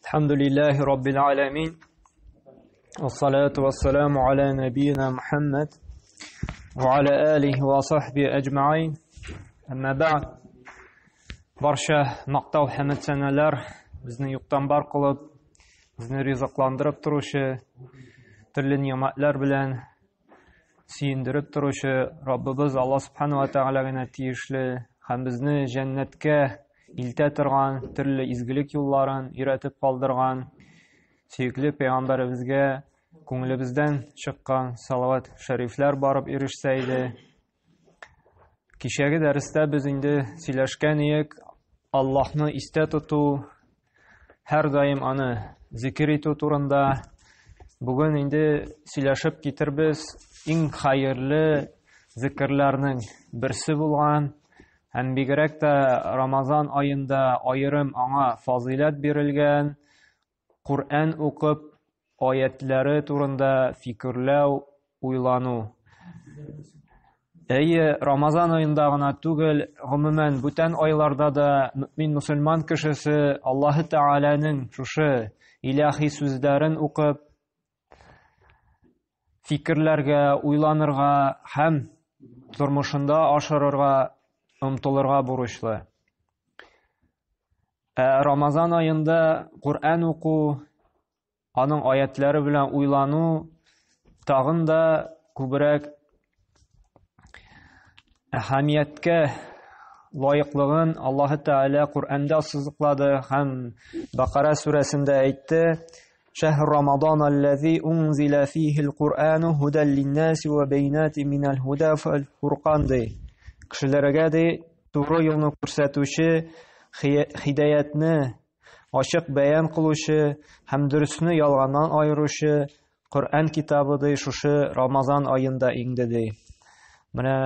الحمد لله رب العالمين والصلاة والسلام على نبينا محمد وعلى آله وصحبه أجمعين أما بعد Барча мактау һәм сәнәләр безне юктан бар кылып, безне ризыкландырып торучы, төрле ни'мәтләр белән сөендереп торучы Раббыбыз Аллаһ Субхану ва Таалагә тиешле һәм безне җәннәткә илтә торган төрле изгелек юлларын өйрәтеп калдырган сөекле пәйгамбәребезгә күңелебездән чыккан салават шәрифләр барып ирешсә иде. Кичәге дәрестә без инде сөйләшкән идек, Аллаһны истә тоту, һәрдаим аны зикер итү турында. Бүген инде сөйләшеп китербез иң хәерле зикерләрнең берсе булган һәм бигрәк тә Рамазан аенда аерым аңа фазыйләт бирелгән Коръән укып, аятлары турында фикерләү, уйлану. Әйе, Рамазан аенда гына түгел, гомумән бүтән айларда да мөмин мөселман кешесе Аллаһы Тәгаләнең шушы илаһи сүзләрен укып, фикерләргә, уйланырга һәм тормышында ашырырга омтылырга бурычлы. Ә Рамазан аенда Коръән уку, аның аятлары белән уйлану тагын да күбрәк әһәмияткә лаеклыгын Аллаһы Тәгалә Коръәндә ассызыклады һәм Бакара сүрәсендә әйтте: "Шәһр Рамадан аллази унзила фихил Куръану һудан линнаси ва бәйнати минал һуда вал фуркан" ди. Кешеләргә ди туры юлны күрсәтүче, хидаятны ачык бәян кылучы һәм дөресне ялганнан аеручы Коръән китабы ди шушы Рамазан аенда иңде ди. Менә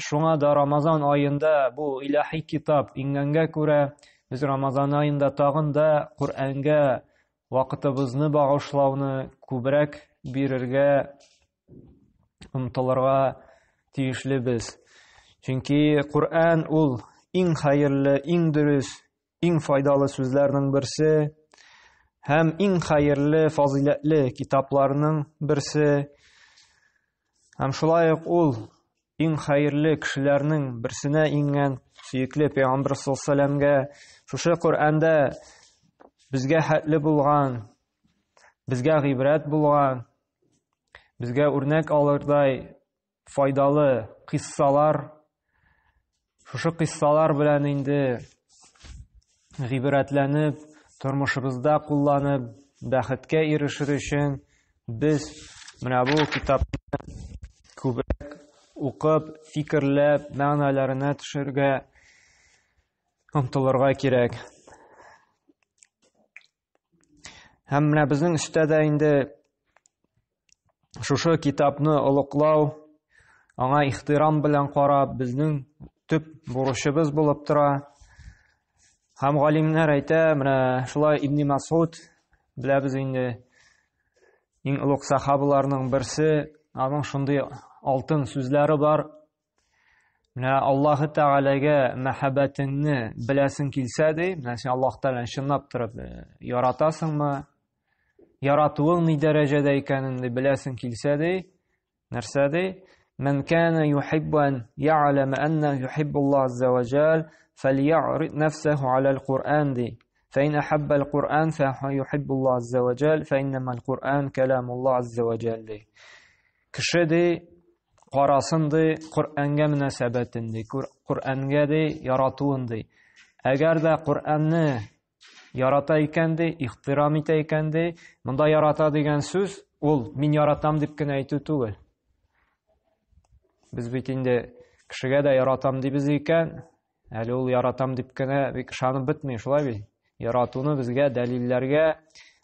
шуңа да Рамазан аенда бу илаһи китап иңгәнгә күрә без Рамазан аенда тагын да Коръәнгә вакытыбызны багышлауны күбрәк бирергә омтылырга тиешлебез. Чөнки Коръән ул иң хәерле, иң дөрес, иң файдалы сүзләрнең берсе һәм иң хәерле, фазыйләтле китапларның берсе. Һәм шулай ук ул иң хәерле кешеләрнең берсенә иңгән сөекле пәйгамбер саллаллаһу шушы Коръәндә безгә хәтле булган, безгә гыйбрәт булган, безгә үрнәк алырдай файдалы кыйссалар, шушы кыйссалар белән инде гыйбрәтләнеп, тормышыбызда кулланып, бәхеткә ирешер өчен без менә бу китапны күбрәк укып, фикерләп, мәгънәләренә төшергә омтылырга кирәк. Һәм менә безнең өстә дә инде шушы китапны олыклау, аңа ихтирам белән карап, безнең төп бурычыбыз булып тора. Һәм галимнәр әйтә, менә шулай Ибни Масуд беләбез инде, иң олуг сахабаларның берсе, аның шундый алтын сүзләре бар. Менә Аллаһы Тәгаләгә мәхәббәтеңне беләсең килсә ди, менә син Аллаһ Тәгаләне чынлап торып э, яратасыңмы? Яратуың ни дәрәҗәдә икәнен ди беләсең килсә ди, нәрсә ди? Мен кана юхиббу ан я'лама анна юхиббу Аллаһ азза ва җал, фалья'рид нафсаху аля аль-Куръан ди. فإن أحب القرآن فهو يحب الله عز وجل فإنما القرآن كلام الله عز وجل ди. Кеше ди карасын ди, Коръәнгә мөнәсәбәтен ди, Коръәнгә ди яратуын ди. Әгәр дә Коръәнне ярата икән ди, ихтирам итә икән ди, монда ярата дигән сүз ул мин яратам дип кенә әйтү түгел. Без бит инде кешегә дә яратам дибез икән, Әле ул яратам дип кенә бик ышанып бетми, шулай бит? Яратуны безгә дәлилләргә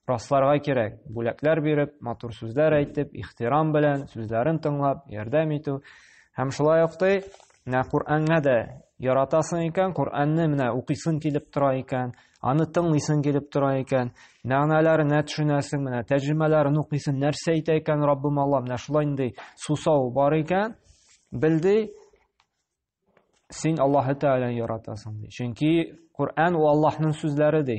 расларга кирәк. Бүләкләр биреп, матур сүзләр әйтеп, ихтирам белән сүзләрен тыңлап, ярдәм итү. Һәм шулай ук ди, менә Коръәнгә дә яратасың икән, Коръәнне менә укыйсың килеп тора икән, аны тыңлыйсың килеп тора икән, мәгънәләренә төшенәсең, менә тәрҗемәләрен укыйсың, нәрсә әйтә икән Раббым Алла, менә шулай инде сусау бар икән, бел ди, син Аллаһы Тәгаләне яратасың ди. Чөнки Коръән ул Аллаһның сүзләре ди.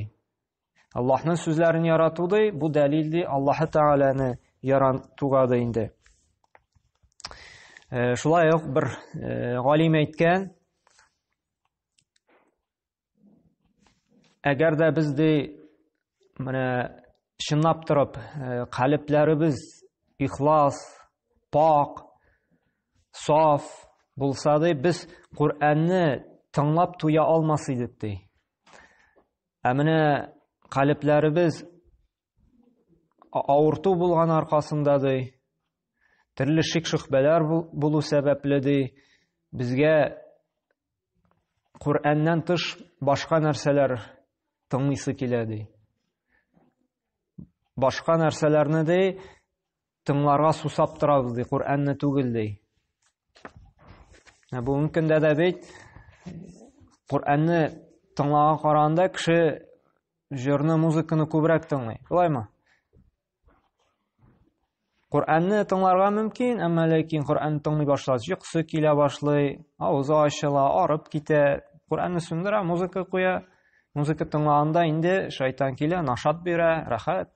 Аллаһның сүзләрен ярату ди, бу дәлил ди Аллаһы Тәгаләне яратуга да инде. Шулай ук бер галим әйткән, әгәр дә без ди менә чынлап торып калебләребез ихлас, пак, саф булса ди, без Коръәнне тыңлап туя алмас идек ди. Ә менә калебләребез авырту булган аркасында ди, төрле шик-шөхбәләр булу сәбәпле ди, безгә Коръәннән тыш башка нәрсәләр тыңлыйсы килә ди. Башка нәрсәләрне ди тыңларга сусап торабыз ди, Коръәнне түгел ди. Ә бүгенге көндә дә бит Коръәнне тыңлауга караганда кеше җырны, музыканы күбрәк тыңлый. Шулаймы? Коръәнне тыңларга мөмкин, әмма ләкин Коръәнне тыңлый башлагач, йокысы килә башлый, авызы ачыла, арып китә. Коръәнне сүндерә, музыка куя. Музыка тыңлаганда инде шайтан килә, нашат бирә, рәхәт.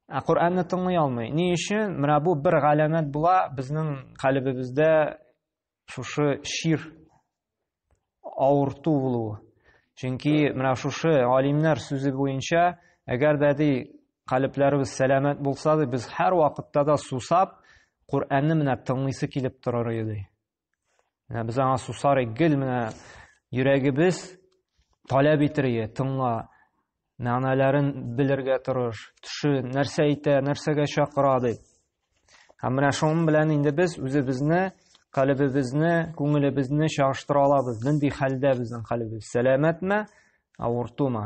Ә Коръәнне тыңлый алмый. Ни өчен? Менә бу бер галәмәт була безнең калебебездә шушы чир авырту булуы. Чөнки менә шушы галимнәр сүзе буенча, әгәр дә ди калебләребез сәламәт булса ди, без һәр вакытта да сусап, Коръәнне менә тыңлыйсы килеп торыр иде. Менә без аңа сусар идек, гел менә йөрәгебез таләп итер иде, тыңла, мәгънәләрен белергә тырыш, төшен, нәрсә әйтә, нәрсәгә чакыра дип. Һәм менә шуның белән инде без үзебезне, калебебезне, күңелебезне чагыштыра алабыз. Нинди хәлдә безнең калебебез? Сәламәтме, авыртумы?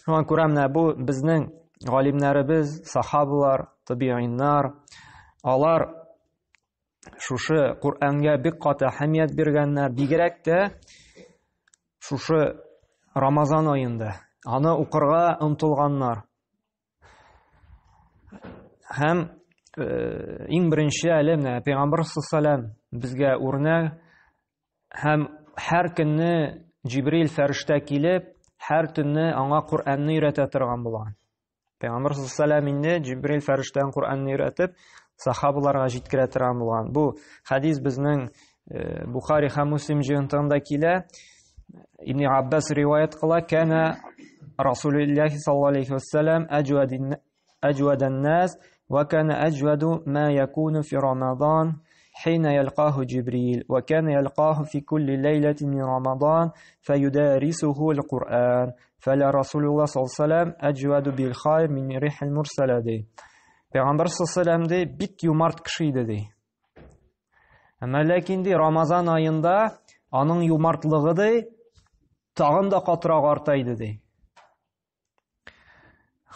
Шуңа күрә менә бу безнең галимнәребез, сахабалар, табииннар, алар шушы Коръәнгә бик каты әһәмият биргәннәр, бигрәк тә шушы Рамазан аенда аны укырга омтылганнар. Һәм э, иң беренче әле менә Пәйгамбер саллаллаху безгә үрнәк һәм һәр көнне Җибрил фәрештә килеп, һәр төнне аңа Коръәнне өйрәтә торган булган. Пәйгамбер саллаллаху инде Җибрил фәрештән Коръәнне өйрәтеп, сахабаларга җиткерә торган булган. Бу хадис безнең э, Бухари һәм Муслим җыентыгында килә. Ибн Аббас риваять кыла, кана Расулуллаһи саллаллаху алейхи вассалам әҗвадан нас ва кана әҗваду ма якуну фи Рамадан حين يلقاه جبريل وكان يلقاه في كل ليلة من رمضان فيدارسه القرآن فلا رسول الله صلى الله عليه وسلم أجود بالخير من ريح المرسلة دي Пәйгамбер саллаллаху ди бик юмарт кеше иде ди. Әмма ләкин ди Рамазан аенда аның юмартлыгы ди тагын да катырак арта иде ди.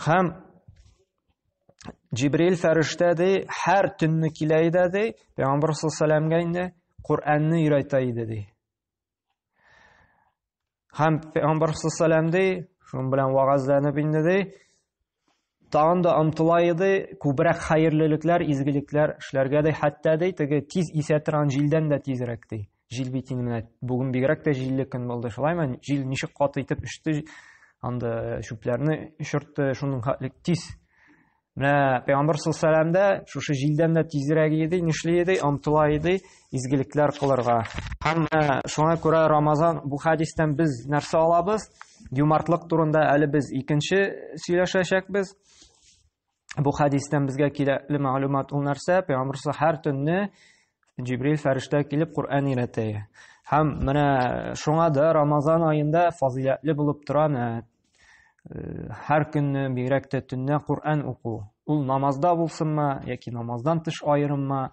Һәм Җибрил фәрештә ди һәр төнне килә иде ди, Пәйгамбер саллаллаху инде Коръәнне өйрәтә иде ди. Һәм Пәйгамбер саллаллаху ди, шуның белән вагазланып инде ди, тагын да омтыла иде, күбрәк хәерлелекләр, изгелекләр эшләргә ди, хәтта ди, теге тиз исә торган җилдән дә тизрәк ди. Җил бит инде менә бүген бигрәк тә җилле көн булды, шулаймы? Җил ничек каты итеп очты, анда чүпләрне очыртты, шуның хәтле тиз. Менә Пәйгамбер саллаллаху дә шушы җилдән дә тизрәк иде, нишли иде, омтыла иде изгелекләр кылырга. Һәм шуңа күрә Рамазан бу хадистән без нәрсә алабыз? Юмартлык турында әле без икенче сөйләшәчәкбез. Бу хадистән безгә кирәкле мәгълүмат ул нәрсә? Пәйгамбер һәр төнне Җибрил фәрештә килеп Коръән өйрәтә. Һәм менә шуңа да Рамазан аенда фазыйләтле булып тора менә э, һәр көнне бигрәк тә төннә Коръән уку. Ул намазда булсынмы яки намаздан тыш аерыммы?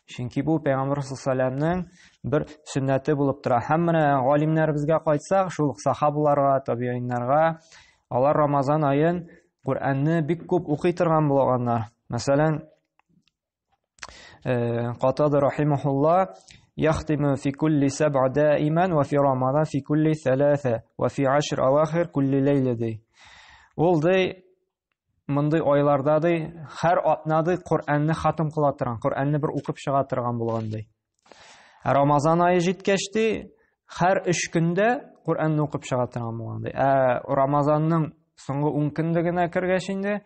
Чөнки бу Пәйгамбер саллаллаху бер сөннәте булып тора. Һәм менә галимнәребезгә кайтсак, шул ук сахабаларга, табииннарга, алар Рамазан аен Коръәнне бик күп укый торган булганнар. Мәсәлән, Катада рахимахулла يختم في كل سبع دائما وفي رمضان في كل ثلاثة وفي عشر أواخر كل ليلة ди. Ул ди мондый айларда ди һәр атна ди Коръәнне хатым кыла торган, Коръәнне бер укып чыга торган булган ди. Ә Рамазан ае җиткәч ди, һәр өч көндә Коръәнне укып чыга торган булган ди. Ә Рамазанның соңгы 10 көнлегенә кергәч инде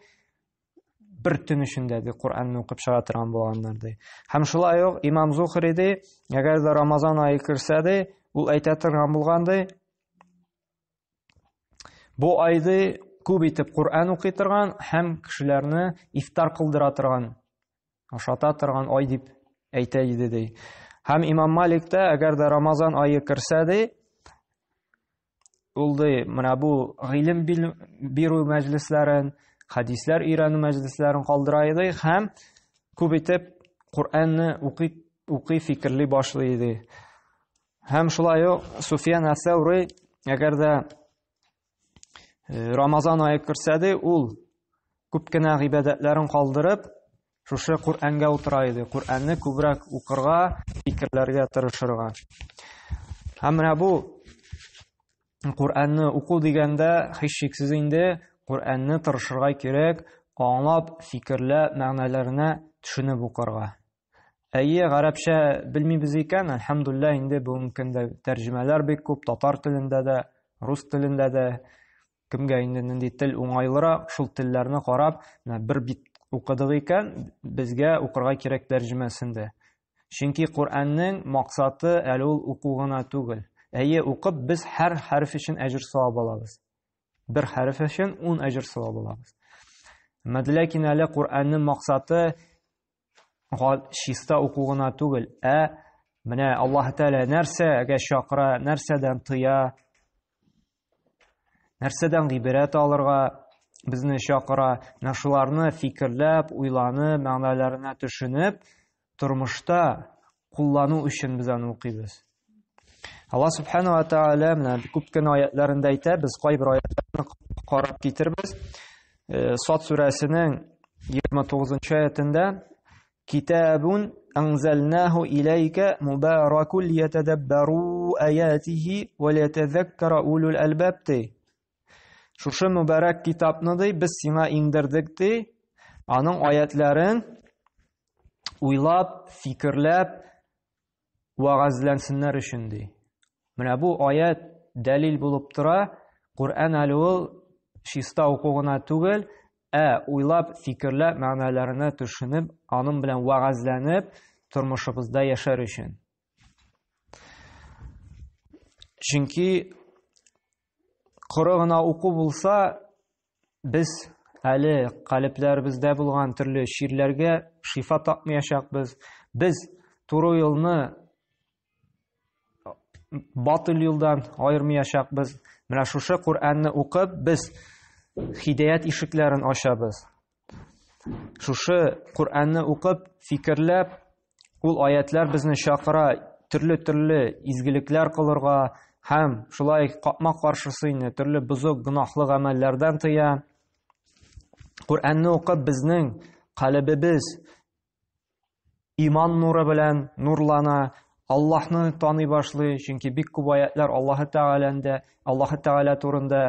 бер төн эчендә ди Коръәнне укып чыга торган булганнар ди. Һәм шулай ук Имам Зухри ди, әгәр дә Рамазан ае керсә ди, ул әйтә торган булган ди, бу айды күп итеп Коръән укый торган һәм кешеләрне ифтар кылдыра торган, ашата торган ай дип әйтә иде ди. Һәм Имам Малик та әгәр дә Рамазан ае керсә ди, ул ди, менә бу гыйлем бирү мәҗлесләрен, хәдисләр өйрәнү мәҗлесләрен калдыра иде һәм күп итеп Коръәнне укый, укый фикерли башлый иде. Һәм шулай ук Суфиян әс-Сәүри әгәр дә Рамазан ае керсә ди, ул күп кенә гыйбадәтләрен калдырып, шушы Коръәнгә утыра иде. Коръәнне күбрәк укырга, фикерләргә тырышырга. Һәм менә бу Коръәнне уку дигәндә, һичшиксез инде Коръәнне тырышырга кирәк, аңлап, фикерләп, мәгънәләренә төшенеп укырга. Әйе, гарәпчә белмибез икән, әлхәмдулилла, инде бүгенге көндә тәрҗемәләр бик күп, татар телендә дә, рус телендә дә. Кемгә инде нинди тел уңайлырак, шул телләрне карап, менә бер бит укыдык икән, безгә укырга кирәк тәрҗемәсен дә. Чөнки Коръәннең максаты әле ул уку гына түгел. Әйе, укып без һәр хәреф өчен әҗер савап алабыз. Бер хәреф өчен 10 әҗер савап алабыз. Әмма ләкин әле Коръәннең максаты чиста уку гына түгел, ә менә Аллаһ Тәгалә нәрсәгә чакыра, нәрсәдән тыя, нәрсәдән гыйбрәт алырга безне чакыра, менә шуларны фикерләп, уйланып, мәгънәләренә төшенеп, тормышта куллану өчен без аны укыйбыз. Алла субхана ва тааля менә күп кенә аятларында әйтә, без кайбер аятларны карап китербез. Э, Сат сүрәсенең 29 аятында Китабун анзалнаху иләйкә мубаракун лиятадаббару аятихи ва лиятазаккара улул албаб ди. Шушы мөбарәк китапны ди без сиңа иңдердек ди. Аның аятларын уйлап, фикерләп вәгазьләнсеннәр өчен ди. Менә бу аят дәлил булып тора. Коръән әле ул чиста уку гына түгел, ә уйлап, фикерләп, мәгънәләренә төшенеп, аның белән вәгазьләнеп, тормышыбызда яшәр өчен. Чөнки коры гына уку булса, без әле калебләребездә булган төрле чирләргә шифа тапмаячакбыз. Без туры юлны батыл юлдан аермаячакбыз. Менә шушы Коръәнне укып, без хидәят ишекләрен ачабыз. Шушы Коръәнне укып, фикерләп, ул аятлар безне чакыра төрле-төрле изгелекләр кылырга һәм шулай капма-каршысы инде төрле бозык гөнаһлы гамәлләрдән тыя. Коръәнне укып безнең калебебез иман нуры белән нурлана, Аллаһны таный башлый, чөнки бик күп аятлар Аллаһы Тәгаләндә, Аллаһы Тәгалә турында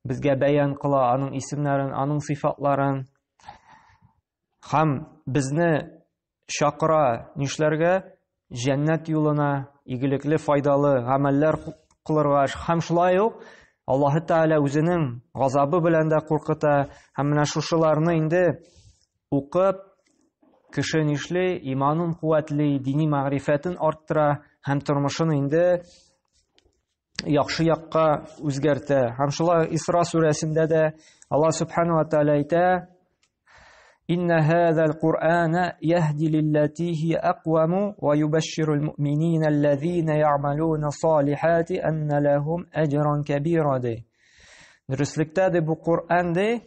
безгә бәян кыла, аның исемнәрен, аның сыйфатларын. Һәм безне чакыра нишләргә? Җәннәт юлына, игелекле, файдалы гамәлләр кылырга һәм шулай ук Аллаһы Тәгалә үзенең газабы белән дә куркыта. Һәм менә шушыларны инде укып, кеше нишли? Иманын куәтли, дини мәгърифәтен арттыра һәм тормышын инде яхшы якка үзгәртә. Һәм шулай Исра сүрәсендә дә Аллаһ субхану ва тааля әйтә: Инна хазал Кур'ана яһди лиллати хия акваму ва юбашширул муъминина аллазина я'малуна салихати анна лахум аҗран кабира ди. Дөреслектә ди бу Коръән ди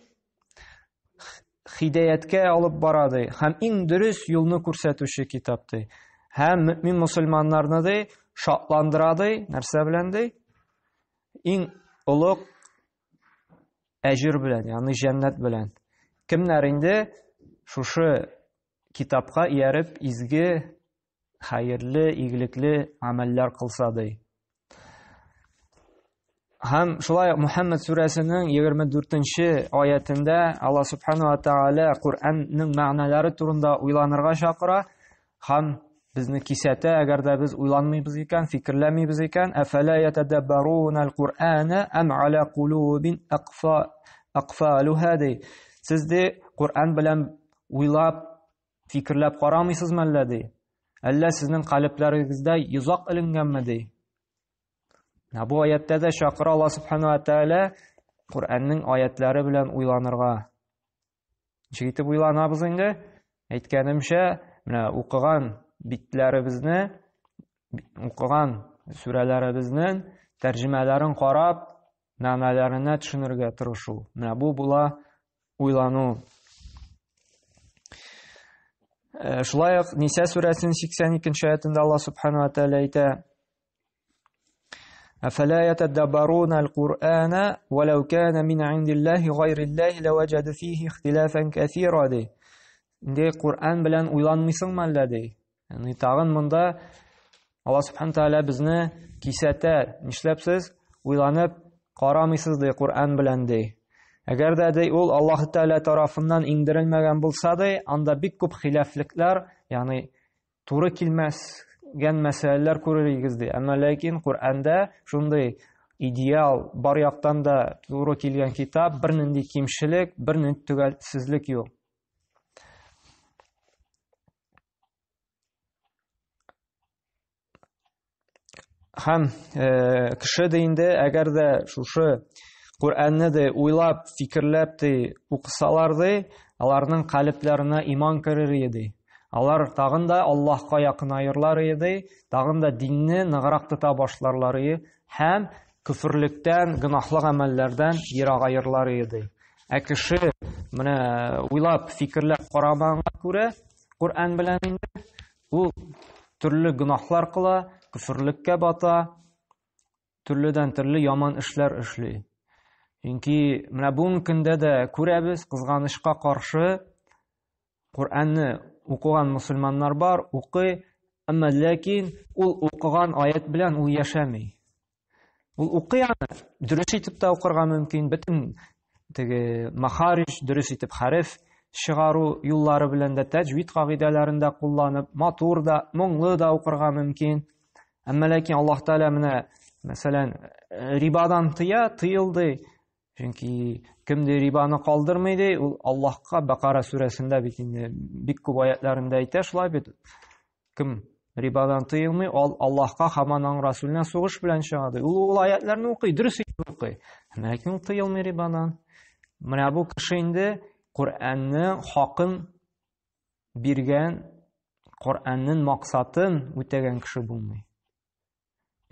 хидаяткә алып бара ди һәм иң дөрес юлны күрсәтүче китап ди. Һәм мөмин мусульманнарны ди шатландыра ди, нәрсә белән ди? Иң олуг әҗер белән, ягъни җәннәт белән. Кемнәр инде шушы китапка ияреп изге, хәерле, игелекле гамәлләр кылса ди. Һәм шулай ук Мухаммад сүрәсенең 24-нче аятендә Алла субхану ва тааля Коръәннең мәгънәләре турында уйланырга чакыра һәм безне кисәтә, әгәр дә без уйланмыйбыз икән, фикерләмибез икән, әфәлә ятадаббаруна аль-Кур'ана ам аля кулубин акфа акфалуха ди. Сез ди Коръән белән уйлап, фикерләп карамыйсызмы әллә ди? Әллә сезнең калебләрегездә йозак эленгәнме ди? Менә бу аяттә дә чакыра Алла субхана ва тааля Коръәннең аятлары белән уйланырга. Ничек итеп уйланабыз инде? Әйткәнемчә, менә укыган битләребезне, укыган сүрәләребезнең тәрҗемәләрен карап, мәгънәләренә төшенергә тырышу. Менә бу була уйлану. Э, шулай ук Ниса сүрәсенең 82 аятында Алла субхана ва тааля әйтә: Әфәлә ятадаббаруна аль-Кур'ана валау кана мин индиллаһи гайриллаһи лаваҗаду фихи ихтилафан кәсира ди. Инде Коръән белән уйланмыйсыңмы әллә ди. Ягъни тагын монда Алла субхана тааля безне кисәтә. Нишләп сез уйланып карамыйсыз ди Коръән белән ди. Әгәр дә ди ул Аллаһ Тәгалә тарафыннан иңдерелмәгән булса ди, анда бик күп хилафлекләр, ягъни туры килмәсгән мәсьәләләр күрер идегез ди. Әмма ләкин Коръәндә шундый идеал, бар яктан да туры килгән китап, бернинди кимчелек, бернинди төгәлсезлек юк. Һәм э, кеше дә инде, әгәр дә шушы Коръәнне дә уйлап, фикерләп ди, укысалар ди, аларның калебләренә иман керер иде. Алар тагын да Аллаһка якынаерлар иде, тагын да динне ныграк тота башларлар иде һәм көферлектән, гөнаһлы гамәлләрдән ерагаерлар иде. Ә кеше менә уйлап, фикерләп карамаганга күрә, Коръән белән инде Ул төрле гөнаһлар кыла, көферлеккә бата, төрледән төрле яман эшләр эшли. Чөнки менә бүгенге көндә дә күрәбез, кызганычка каршы Коръәнне укыган мусульманнар бар, укый, әмма ләкин ул укыган аят белән ул яшәми. Ул укый аны, дөрес итеп тә укырга мөмкин, бөтен теге махариш, дөрес итеп хәреф чыгару юллары белән дә тәҗвид кагыйдәләрен дә кулланып, матур да, моңлы да укырга мөмкин. Әмма ләкин Аллаһ Тәгалә менә, мәсәлән, рибадан тыя, тыелды. Чөнки кем ди рибаны калдырмый ди, ул Аллаһка Бакара сүрәсендә бит инде бик күп аятларында әйтә шулай бит. Кем рибадан тыелмый, ул Аллаһка һәм аның Расуленә сугыш белән чыга ди. Ул ул аятларны укый, дөрес итеп укый. Ләкин ул тыелмый рибадан. Менә бу кеше инде Коръәннең хакын биргән, Коръәннең максатын үтәгән кеше булмый.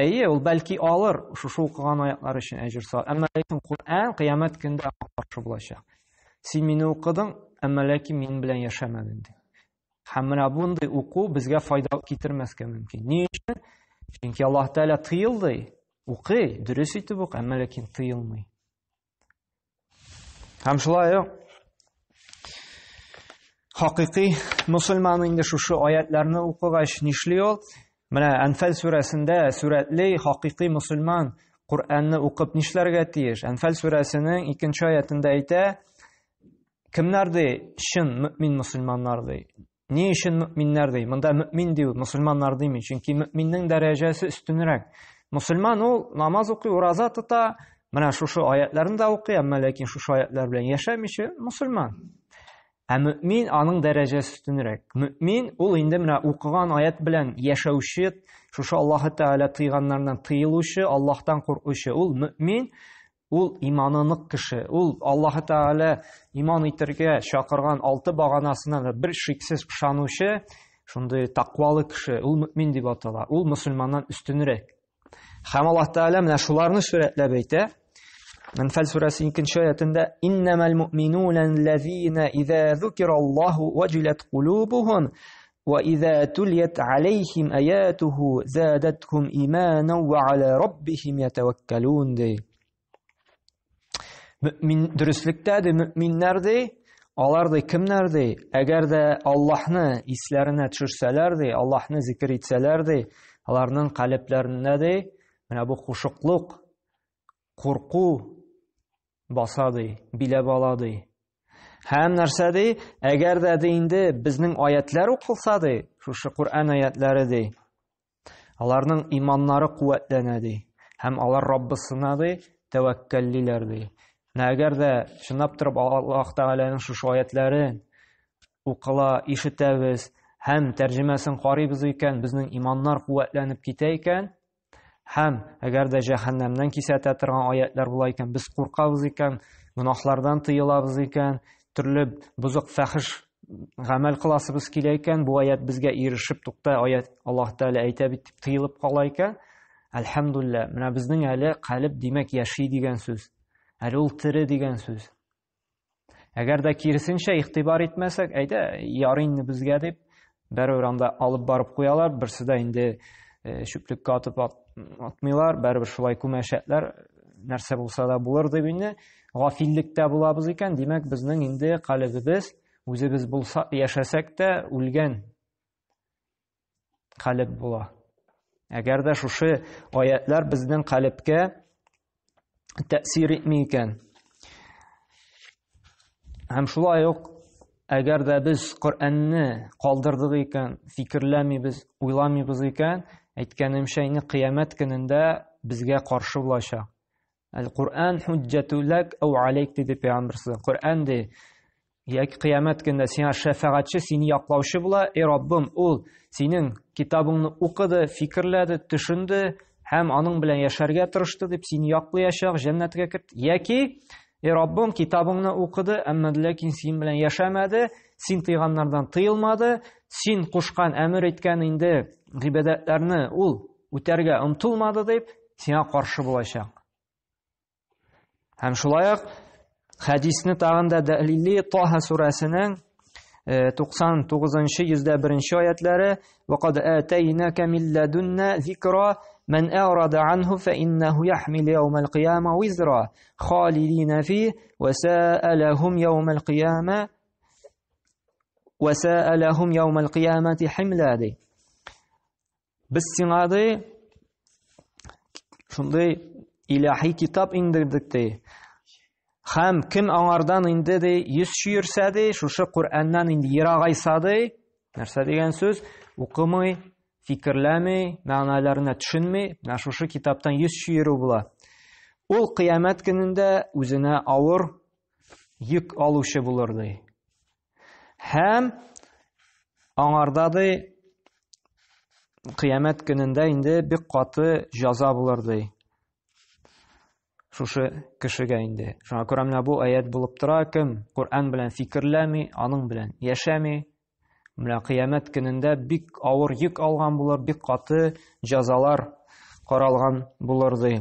Әйе, ул бәлки алыр шушы укыган аятлар өчен әҗер савап. Әмма ләкин Коръән кыямәт көндә аңа каршы булачак. Син мине укыдың, әмма ләкин минем белән яшәмәдең ди. Һәм менә бундый уку безгә файда китермәскә мөмкин. Ни өчен? Чөнки Аллаһ Тәгалә тыелды. Укый, дөрес итеп укый, әмма ләкин тыелмый. Һәм шулай ук хакыйкый мусульман инде шушы аятларны укыгач нишли ул? Менә Әнфәл сүрәсендә сүрәтли хакыйкый мусульман Коръәнне укып нишләргә тиеш? Әнфәл сүрәсенең икенче аятында әйтә, кемнәр ди чын мөмин мусульманнар ди? Ни өчен мөминнәр ди? Монда мөмин дию мусульманнар дими, чөнки мөминнең дәрәҗәсе өстенрәк. Мусульман ул намаз укый, ураза тота, менә шушы аятларны да укый, әмма ләкин шушы аятлар белән яшәмичә мусульман. Ә мөмин аның дәрәҗәсе өстенрәк. Мөмин ул инде менә укыган аят белән яшәүче, шушы Аллаһы Тәгалә тыйганнардан тыелучы, Аллаһтан куркучы. Ул мөмин, Ул иманы нык кеше. Ул Аллаһы Тәгалә иман итәргә чакырган алты баганасына да бер шиксез ышанучы, шундый таквалы кеше. Ул мөмин дип атала. Ул мөселманнан өстенрәк. Һәм Аллаһ Тәгалә менә шуларны сурәтләп әйтә. Әнфәл сүрәсе 2 аятында Иннамал муъминуна аллазина иза зукираллаһу ваҗилат кулубухум ва иза тулият алейхим аятуху задатхум имана ва аля раббихим ятаваккалун ди. Мөмин дөреслектә ди мөминнәр ди, алар ди кемнәр ди? Әгәр дә Аллаһны исләренә төшерсәләр ди, Аллаһны зикер итсәләр ди, аларның калебләрендә ди, менә бу кушыклык, курку баса ди, биләп ала ди. Һәм нәрсә ди? Әгәр дә ди инде безнең аятлар укылса ди, шушы Коръән аятләре ди. Аларның иманнары куәтләнә ди. Һәм алар Раббысына ди тәвәккәллиләр ди. Менә әгәр дә чынлап торып Аллаһ Тәгаләнең шушы аятләрен укыла, ишетәбез һәм тәрҗемәсен карыйбыз икән, безнең иманнар куәтләнеп китә икән, һәм әгәр дә җәһәннәмнән кисәтә торган аятлар була икән, без куркабыз икән, гөнаһлардан тыелабыз икән, төрле бозык фәхиш гамәл кыласыбыз килә икән, бу аят безгә ирешеп тукта, аят Аллаһ Тәгалә әйтә бит дип тыелып кала икән, әлхәмдулилла, менә безнең әле калеб димәк яши дигән сүз. Әле ул тере дигән сүз. Әгәр дә киресенчә игътибар итмәсәк, әйдә, ярый инде безгә дип, бәрібір анда алып барып куялар, берсе дә инде э, чүплеккә атып атмыйлар, бәрібір шулай күмәчәкләр, нәрсә булса да булыр дип инде гафиллектә булабыз икән, димәк, безнең инде калебебез үзебез булса яшәсәк тә үлгән калеб була. Әгәр дә шушы аятлар безнең калебкә тәэсир итми икән. Һәм шулай ук әгәр дә без Коръәнне калдырдык икән, фикерләмибез, уйламыйбыз икән, әйткәнемчә, инде кыямәт көнендә безгә каршы булачак. Әл-Коръән хуҗҗәту ләк ау алейк диде пәйгамбер. Коръән ди, яки кыямәт көнендә сиңа шәфәгатьче, сине яклаучы була. Эй Раббым, ул синең китабыңны укыды, фикерләде, төшенде һәм аның белән яшәргә тырышты дип сине яклаячак, җәннәткә керт. Яки Эй Раббым, китабыңны укыды, әмма ләкин синең белән яшәмәде, син тыйганнардан тыелмады, син кушкан, әмер иткән инде гыйбадәтләрне ул үтәргә омтылмады дип, сиңа каршы булачак. Һәм шулай ук хәдисне тагын да дәлилли Таһа сүрәсенең 99-нчы 101-нче аятлары وقد آتيناك من لدنا ذكرى من أعرض عنه فإنه يحمل يوم القيامة وزرا خالدين فيه وساء لهم يوم القيامة وساء لهم يوم القيامة حملا دي Без сиңа ди шундый илаһи китап иңдердек ди. Һәм кем аңардан инде ди йөз чөерсә ди, шушы Коръәннән инде ерагайса ди, нәрсә дигән сүз? Укымый, фикерләми, мәгънәләренә төшенми, менә шушы китаптан йөз чөерү була. Ул кыямәт көнендә үзенә авыр йөк алучы булыр ди. Һәм аңарда ди кыямәт көнендә инде бик каты җаза булыр ди. Шушы кешегә инде. Шуңа күрә менә бу аят булып тора, кем Коръән белән фикерләми, аның белән яшәми, менә кыямәт көнендә бик авыр йөк алган булыр, бик каты җазалар каралган булыр ди.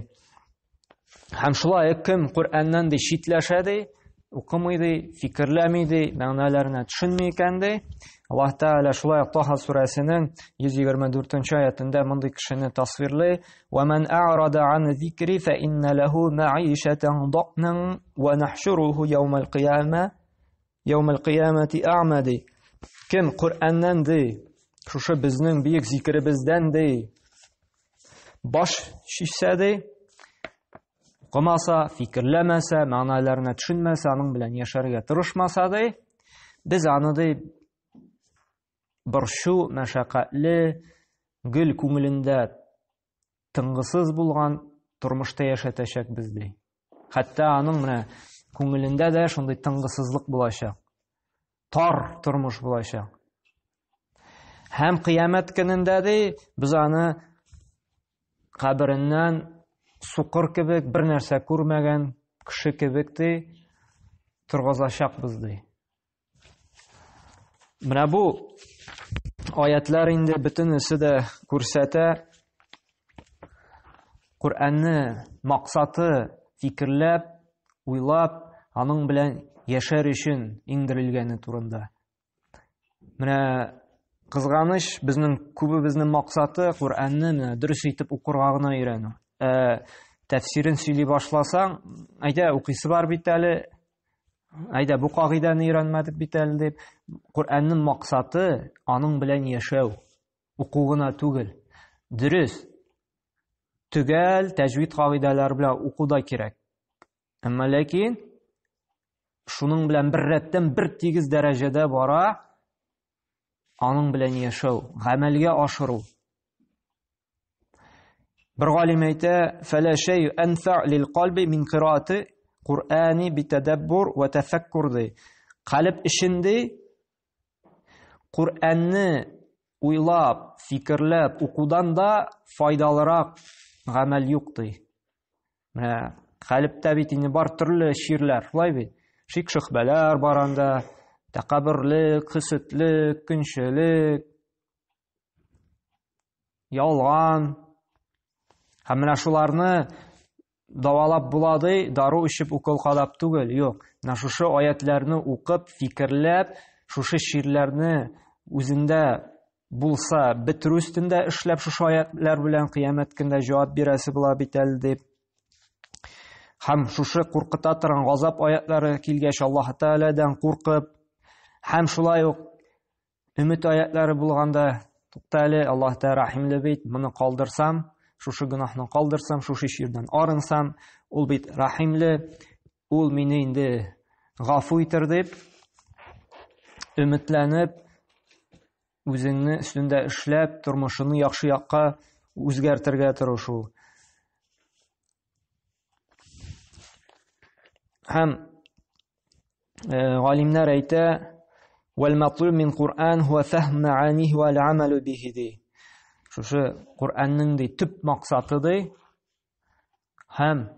Һәм шулай кем Коръәннән ди читләшә ди, укымый ди, фикерләми ди, мәгънәләренә төшенми икән ди. Аллаһ Тәгалә шулай ук Таһа сүрәсенең 124 аятында мондый кешене тасвирлый: "Ва ман а'рада ан зикри фа инна лаху ма'ишатан дa'нан ва нахшуруху яумал кыяма яумал кыямати а'ма" ди. Кем Коръәннән ди, шушы безнең бөек зикребездән ди, баш чишсә ди, укымаса, фикерләмәсә, мәгънәләренә төшенмәсә, аның белән яшәргә тырышмаса ди, без аны ди борчу, мәшәкатьле, гел күңелендә тынгысыз булган тормышта яшәтәчәкбез ди. Хәтта аның менә күңелендә дә шундый тынгысызлык булачак. Тар тормыш булачак. Һәм кыямәт көнендә ди, без аны кабереннән сукыр кебек, бер нәрсә күрмәгән кеше кебек ди, торгызачакбыз ди. Менә бу аятлар инде бөтенесе дә күрсәтә Коръәнне максаты фикерләп, уйлап, аның белән яшәр өчен иңдерелгәне турында. Менә кызганыч, безнең күбебезнең максаты Коръәнне менә дөрес итеп укырга гына өйрәнү. Ә тәфсирен сөйли башласаң, әйдә укыйсы бар бит әле, әйдә бу кагыйдәне өйрәнмәдек бит әле дип, Коръәннең максаты аның белән яшәү, уку гына түгел. Дөрес, төгәл тәҗвид кагыйдәләре белән уку да кирәк. Әмма ләкин шуның белән бер рәттән бер тигез дәрәҗәдә бара. аның белән яшәү, гамәлгә ашыру. Бер галим әйтә, "Фәлә шәй әнфә лил кальби мин кыраати Куръани битәдәббур ва тәфәккур" ди. Калеб өчен ди Куръанны уйлап, фикерләп укудан да файдалырак гамәл юк ди. Менә калебтә бит инде бар төрле чирләр, шулай бит? Шик-шөхбәләр бар анда, тәкәбберлек, хөсетлек, көнчелек, ялган. Һәм менә шуларны давалап була ди, дару эчеп укол кадап түгел, юк. Менә шушы аятларны укып, фикерләп, шушы чирләрне үзендә булса, бетерү өстендә эшләп шушы аятлар белән кыямәт көндә җавап бирәсе була бит әле дип. Һәм шушы куркыта торган газап аятлары килгәч, Аллаһ Тәгаләдән куркып, һәм шулай ук Өмет аятлары булганда, тукта әле, Аллаһ Тәгалә рәхимле бит, моны калдырсам, шушы гөнаһны калдырсам, шушы чирдән арынсам, ул бит рәхимле, ул мине инде гафу итер дип, өметләнеп, үзеңне өстендә эшләп, тормышыңны яхшы якка үзгәртергә тырышу. Һәм галимнәр әйтә, "Вәл матлуб мин Куръан хуа фәһм мәаних вә амалу бихи" ди. Шушы Куръанның ди төп максаты ди һәм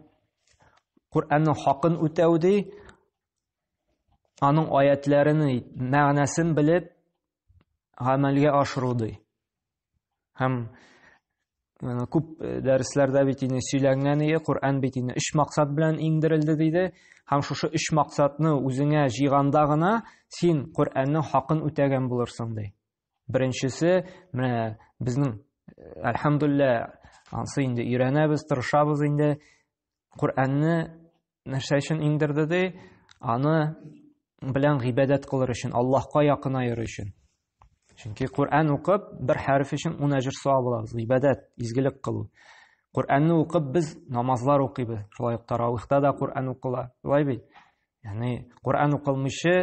Куръанның хакын үтәү ди, аның аятләрен мәгънәсен белеп гамәлгә ашыру ди. Һәм күп дәресләрдә бит инде сөйләнгән иде, Коръән бит инде өч максат белән иңдерелде диде. Һәм шушы өч максатны үзеңә җыйганда гына син Коръәннең хакын үтәгән булырсың ди. Беренчесе, менә безнең әлхәмдулилла, ансы инде өйрәнәбез, тырышабыз инде. Коръәнне нәрсә өчен иңдерде ди? Аны белән гыйбадәт кылыр өчен, Аллаһка якынаер өчен. Чөнки Коръән укып, бер хәреф өчен 10 әҗер савап алабыз. Гыйбадәт, изгелек кылу. Коръәнне укып без намазлар укыйбыз. Шулай ук таравихта да Коръән укыла. Шулай бит? Ягъни Коръән укылмыйча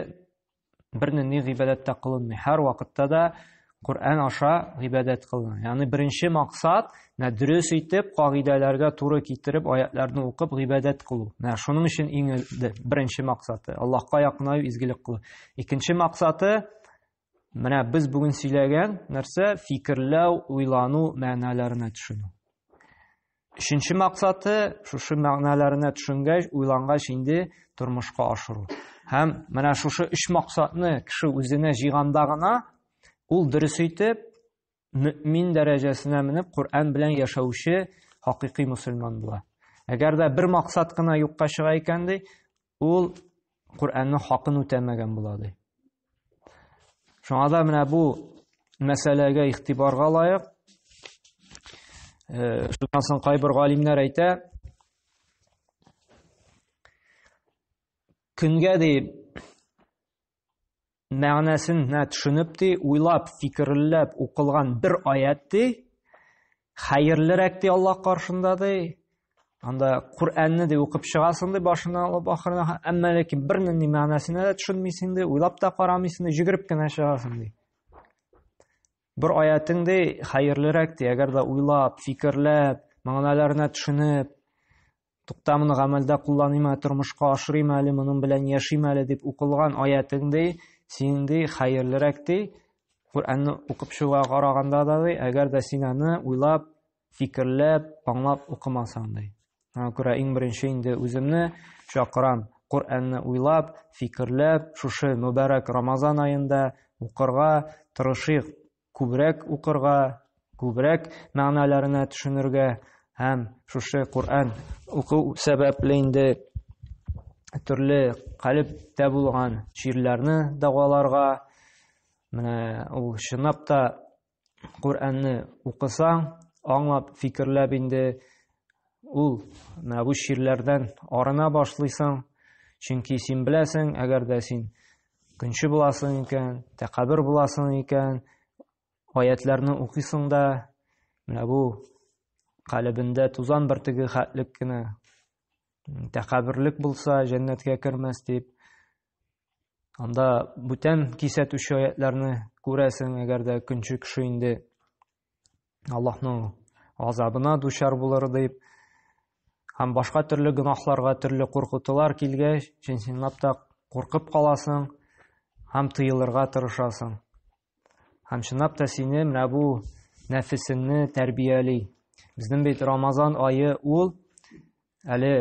бернинди гыйбадәт тә кылынмый. Һәр вакытта да Коръән аша гыйбадәт кылына. Ягъни беренче максат, менә дөрес итеп, кагыйдәләргә туры китереп аятларны укып гыйбадәт кылу. Менә шуның өчен иң беренче максаты Аллаһка якынаю, изгелек кылу. Икенче максаты менә без бүген сөйләгән нәрсә фикерләү, уйлану мәгънәләренә төшенү. Өченче максаты шушы мәгънәләренә төшенгәч, уйлангач инде тормышка ашыру. Һәм менә шушы өч максатны кеше үзенә җыйганда гына ул дөрес итеп мөмин дәрәҗәсенә менеп Коръән белән яшәүче хакыйкый мөселман була. Әгәр дә бер максат кына юкка чыга икән ди, ул Коръәннең хакын үтәмәгән була ди. Шуңа да менә бу мәсьәләгә игътибарга лаек. Шуннан соң кайбер галимнәр әйтә, көнгә ди мәгънәсен төшенеп ди, уйлап, фикерләп укылган бер аят ди, хәерлерәк ди Аллаһ каршында ди. Анда Коръәнне ди укып чыгасың ди башыннан алып ахырына, әмма ләкин бернинди мәгънәсенә дә төшенмисең ди, уйлап та карамыйсың ди, йөгереп кенә чыгасың ди. Бер аятың ди хәерлерәк ди, әгәр дә уйлап, фикерләп, мәгънәләренә төшенеп, тукта моны гамәлдә кулланыйм әле, тормышка ашырыйм әле, моның белән яшим әле дип укылган аятың ди, син ди хәерлерәк ди, Коръәнне укып чыгуга караганда да ди, әгәр дә син аны уйлап, фикерләп, аңлап укымасаң ди. Шуңа күрә иң беренче инде үземне чакырам, Коръәнне уйлап, фикерләп, шушы мөбарәк Рамазан аенда укырга тырышыйк, күбрәк укырга, күбрәк мәгънәләренә төшенергә һәм шушы Коръән уку сәбәпле инде төрле калептә булган чирләрне дәваларга, менә ул чынлап та Коръәнне укысаң, аңлап, фикерләп инде ул менә бу чирләрдән арына башлыйсың. Чөнки син беләсең, әгәр дә син көнче буласың икән, тәкәббер буласың икән, аятларны укыйсың да, менә бу калебендә тузан бөртеге хәтлек кенә тәкәбберлек булса, җәннәткә кермәс дип, анда бүтән кисәтүче аятларны күрәсең, әгәр дә көнче кеше инде Аллаһның газабына дучар булыр дип һәм башка төрле гөнаһларга төрле куркытулар килгәч, чын-чынлап та куркып каласың һәм тыелырга тырышасың. Һәм чынлап та сине менә бу нәфесеңне тәрбияли. Безнең бит Рамазан ае ул әле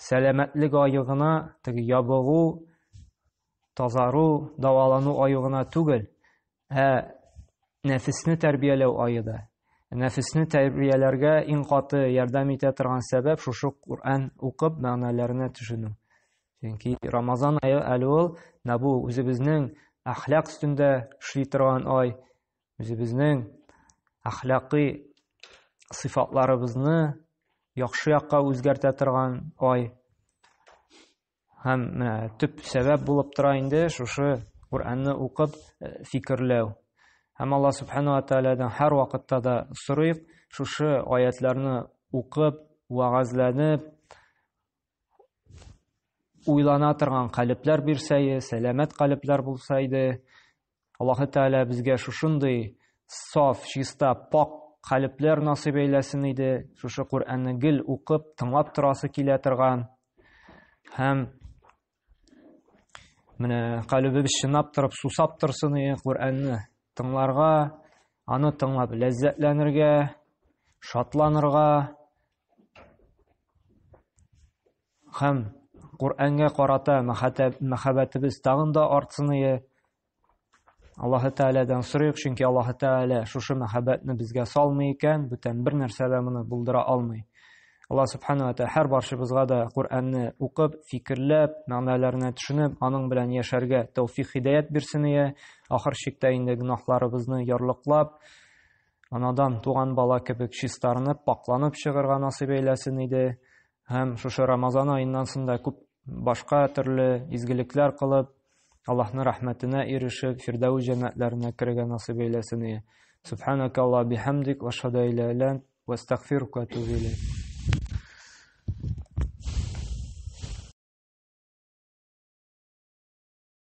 сәламәтлек ае гына, теге ябыгу, тазару, дәвалану ае гына түгел, ә нәфесне тәрбияләү ае да. Нәфесне тәрбияләргә иң каты ярдәм итә торган сәбәп шушы Коръән укып мәгънәләренә төшенү. Чөнки Рамазан ае әле ул менә бу үзебезнең әхлак өстендә эшли торган ай, үзебезнең әхлакый сыйфатларыбызны яхшы якка үзгәртә торган ай. Һәм менә төп сәбәп булып тора инде шушы Коръәнне укып э, фикерләү. Һәм Алла субхана ва тааладан һәр вакытта да сорыйк, шушы аятларны укып, вәгазьләнеп, уйлана торган калебләр бирсә, сәламәт калебләр булса иде. Аллаһы Тәгалә безгә шушындый саф, чиста, пак калебләр насыйп әйләсен иде. Шушы Коръәнне гел укып, тыңлап торасы килә торган. Һәм менә калебебез чынлап торып сусап торсын иде Коръәнне тыңларга, аны тыңлап ләззәтләнергә, шатланырга һәм Коръәнгә карата мәхәббәтебез тагын да артсын ие. Аллаһы Тәгаләдән сорыйк, чөнки Аллаһы Тәгалә шушы мәхәббәтне безгә салмый икән, бүтән бер нәрсә дә моны булдыра алмый. Аллаһ Субхану ва Тәгалә һәр барчыбызга да Коръәнне укып, фикерләп, мәгънәләренә төшенеп, аның белән яшәргә тәүфик һидаят бирсен ие. Ахыр чиктә инде гөнаһларыбызны ярлыклап, анадан туган бала кебек чистарынып, пакланып чыгарга насыйп әйләсен иде. Һәм шушы Рамазан аеннан соң да күп башка төрле изгелекләр кылып, Аллаһның рәхмәтенә ирешеп, Фирдәүс җәннәтләренә керергә насыйп әйләсен. Субханака Аллаһ бихамдик ва ашһаду ан ла илаһа илля ант ва астагфирука ва атубу илейк.